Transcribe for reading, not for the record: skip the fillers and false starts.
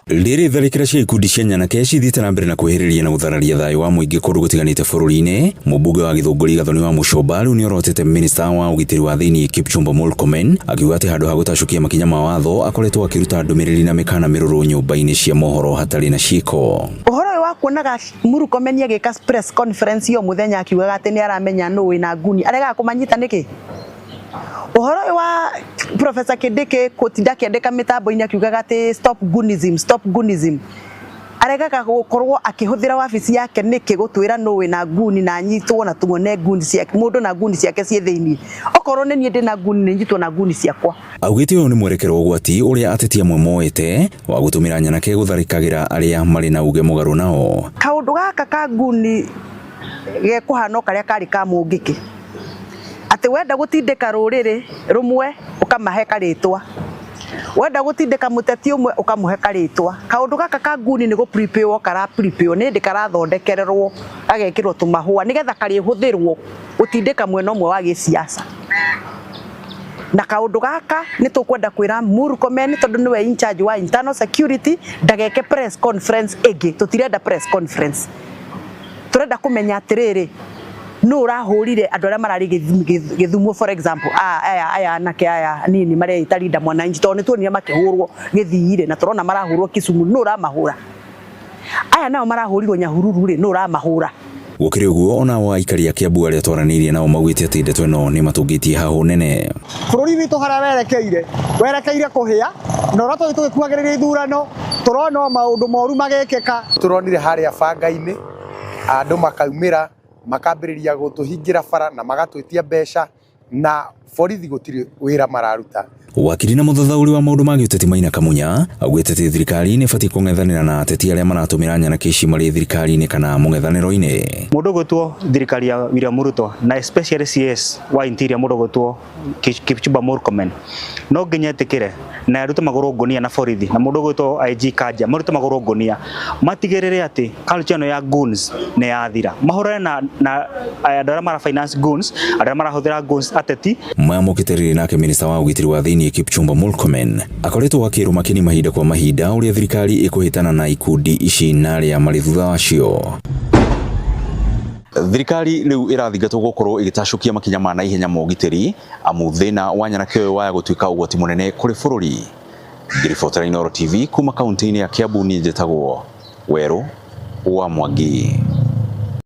Rĩrĩ tharĩkĩra cia ikundi cia nyanake cithiĩte na mbere na kwĩhĩrĩria na gũthararia thayũ wa mũingĩ kũndũ gũtiganĩte bũrũri-inĩ, mũmbunge wa Gĩthũngũri Gathoni wa Mũcomba rĩu nĩorotete minista wa ũgitĩri wa thĩinĩ Kipchumba Murkomen akiuga atĩ handũ ha gũtacũkia makinya ma watho akoretwo akĩruta ndũmĩrĩri na mĩkana mĩrũrũ nyũmba-inĩ cia mohoro hatarĩ na ciĩko. Ũhoro ũyũ wa kuonaga Murkomen agĩka press conference o mũthenya akiugaga atĩ nĩ aramenya nũ wĩna nguni aregaga kũmanyita nĩkĩ? Ũhoro ũyũ wa Professor Kindiki gũtinda akĩandĩka mĩtambo-inĩ akiugaga atĩ stop goonism, stop goonism, aregaga gũkorwo akĩhũthĩra wabici yake nĩkĩ gũtwĩra nũ wĩna nguni na anyitwo na tuone nguni ciake, mũndũ na nguni ciake ciĩ thĩinĩ. Okorwo nĩ niĩ ndĩna nguni nĩ nyitwo na nguni ciakwa. Augĩte ũyũ nĩ mwerekero ũgwati ũrĩa ateti amwe moete wa gũtũmĩra nyanake gũtharĩkagĩra arĩa marĩ na uge mũgarũ nao. Kaũndũ gaka ka nguni gekũhana o karĩa karĩ ka Mũngĩkĩ, atĩ wenda gũtindĩka rũrĩrĩ rũmwe ũkamahe karĩtwa, wenda gũtindĩka mũteti ũmwe ũkamũhe karĩtwa. Kaũndũ gaka ka nguni nĩ gũ prepare kara prepare, nĩ hĩndĩ karathondekererwo gagekĩrwo tũmahũa nĩgetha karĩhũthĩrwo gũtindĩka mwena ũmwe wa gĩsiasa. Na kaũndũ gaka nĩ tũkwenda kwĩra Murkomen tondũ nĩwe in charge wa internal security ndageke press conference ĩngĩ. Tũtirenda press conference, tũrenda kũmenya atĩrĩrĩ, nũ ũrahũrire andũ arĩa mararĩ Gĩthumo, for example, aya aya anake aya nini mareita Linda Mwananchi, tondũ nĩ tuonire makĩhũrwo Gĩthii-rĩ, na tũrona marahũrwo Kisumu, nũ ũramahũra? Aya nao marahũrirwo Nyahururu rĩ, nũ ũramahũra? Gũkĩrĩ ũguo, onao aikari a Kiambu arĩa twaranĩirie nao maugĩte atĩ ndeto ĩno nĩ matũngĩtie hahũ nene. Bũrũri witũ harĩa werekeire, werekeire kũhĩa, na ũrĩa tũthiĩ tũgĩkuhagĩrĩria ithurano tũrona o maũndũ moru magĩkĩka. Tũronire harĩa banga-inĩ andũ makaumĩra makambĩrĩria gũtũhingĩra bara na magatwĩtia mbeca na borithi gũtirĩ wĩra mararuta. Wakiri na mũthathaũri wa maũndũ ma gĩũteti Maina Kamunya augĩte atĩ thirikari nĩ ĩbatiĩ kũng'ethanĩra na ateti arĩa maratũmĩra nyanake ici marĩ thirikari-inĩ kana mũng'ethanĩro-inĩ. Mũndũ ũgwĩtwo thirikari ya William Ruto na especially CS wa Interior mũndũ ũgwĩtwo Kipchumba Murkomen no nginya etĩkĩre na arute magũrũ ngũnia na borithi na mũndũ ũgwĩtwo IG Kanja marute magũrũ ngũnia matigĩrĩre atĩ culture ĩno ya goons nĩ yathira, mahũrane na andũ arĩa mara finance goons, andũ arĩa marahũthĩra goons, ateti. Maya mokĩte rĩrĩ nake minista wa ũgitĩri wa thĩinĩ Kipchumba Murkomen akoretwo akĩrwo makĩni mahinda kwa mahinda ũrĩa thirikari ĩkũhĩtana na ikundi ici na arĩa marĩ thutha wacio. Thirikari rĩu ĩrathingatwo gũkorwo ĩgĩtacũkia makinya ma naihenya ma ũgitĩri amu thĩna wa nyanake ũyũ waya gũtuĩka ũgwati mũnene kũrĩ bũrũri. Ngĩribotera Inooro TV kuma kaunti-inĩ ya Kiambu, niĩ njĩtagwo Werũ wa Mwangi.